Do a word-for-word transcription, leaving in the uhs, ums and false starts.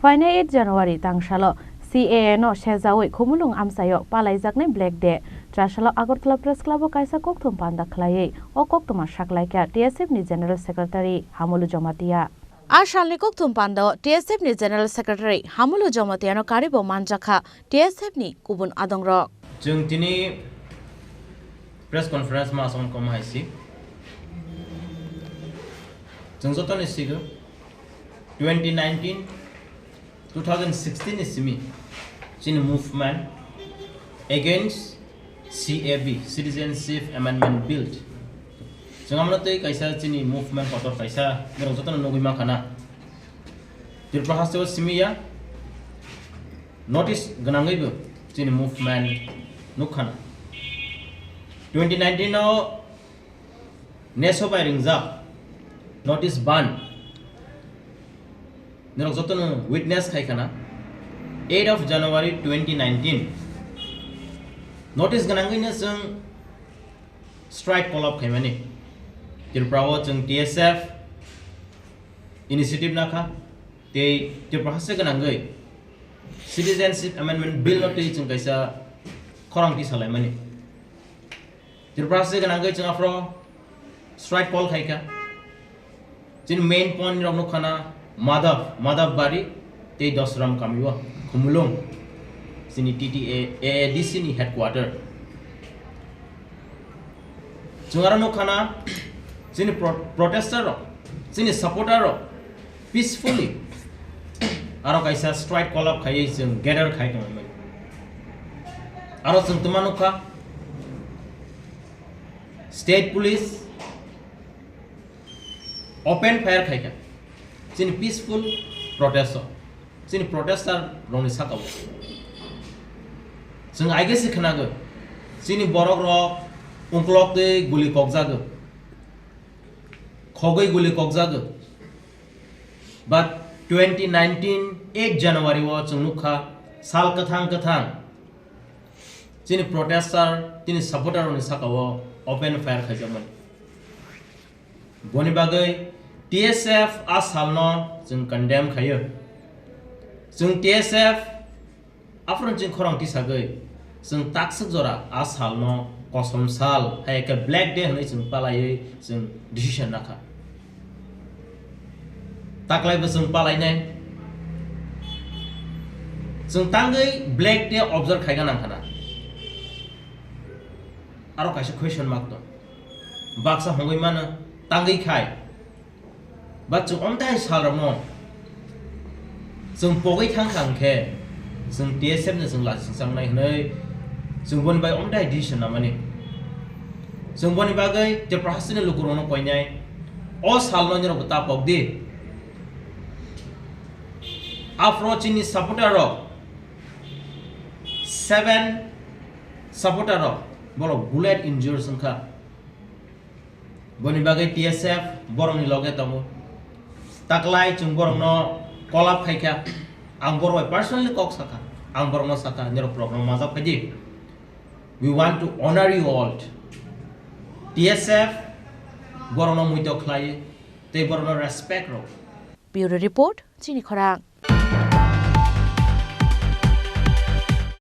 Painai eight January tangsalo C A A no sejawi Khumulwng amchaio palaijaknai Black Day. Trasalo Agartala Press Club o kaisa kokthum panda khlaiwi o koktwma saklaikha T S F ni General Secretary Hamulu Jamatia. A salni kokthum pandao T S F ni General Secretary Hamulu Jamatia no karibo manjakha T S F ni kubun adongrok. Chwng tini press conference ma asong kom hai si. Chwng joto ni sigo twenty nineteen, two thousand sixteen ni simi chini movement against C A B, Citizenship Amendment Bill. Chwng amno tei kaisa chini movement kotor kaisa borok joto no nugwi mankha na. Tripura haste o simi ya notice gwnangwi bo chini movement nukha na. Twenty nineteen o neso bai ringjak notice ban norok joto no witness khai khana. Eight of January twenty nineteen notice gwnangwi no chwng strike call up khaimani. Tripura o chwng T S F initiative nakha tei Tripura haste gwnangwi Citizenship Amendment Bill no twi chwng kaisa khorang tisalaimani. Tripura haste gwnangwi chwng aphro strike call khaikha. Chini main point rok nukha na Madhav, Madhav Bari tei Dosram Kamio, Khumulwng, chini T T A, A A D C ni headquarter. Chwng aro nukha na chini pro-, protester rok, chini supporter rok peacefully aro kaisa strike call up khaiwi chwng gather khai tongmani. Aro chwng twma nukha state police open fire khaikha chini peaceful protest o, chini protester rokni saka o. Chwng aige se khwnago chini borok rok ungklok tei guli kokjago, khogwi guli kokjago. But twenty nineteen eight January o chwng nukha sal kwthang kwthang chini protester, chini supporter rokni saka o open fire khaijakmani. Boni bagwi T S F a salno chwng condemn khaio. Chwng T S F aphuru chwng khorang tisagwi chwng takswk jora a salno kosom sal, hai khe Black Day hwnwi chwng palaiwi chwng decision nakha. Taklaibo chwng palainai. Chwng tangwi Black Day observe khaina nangkhana. Aro kaisa question mark tong. Baksa hongwi mano, tangwi khai. Ba chwng omtai salrokno chwng pogwi thangkha hwnkhe, chwng T S F no chwng lachi swngchangnai hwnwi chwng boni bai omtai decision namani. Chwng boni bagwi Tripura hasteni lukurokno koinai, o salno nirokbo ta pokdi. Aphro chini supporter rok, seven supporter rok, borok bullet injured wngkha. Boni bagwi T S F borokni loge tongo. Taklai chwng borokno call up khaikha. Ang borok bai personally kok sakha. Ang borokno sakha, nirok borokno majak phaidi. We want to honor you all. T S F borokno muito khlai tei borokno respect rw. Bureau Report, Chini Khorang.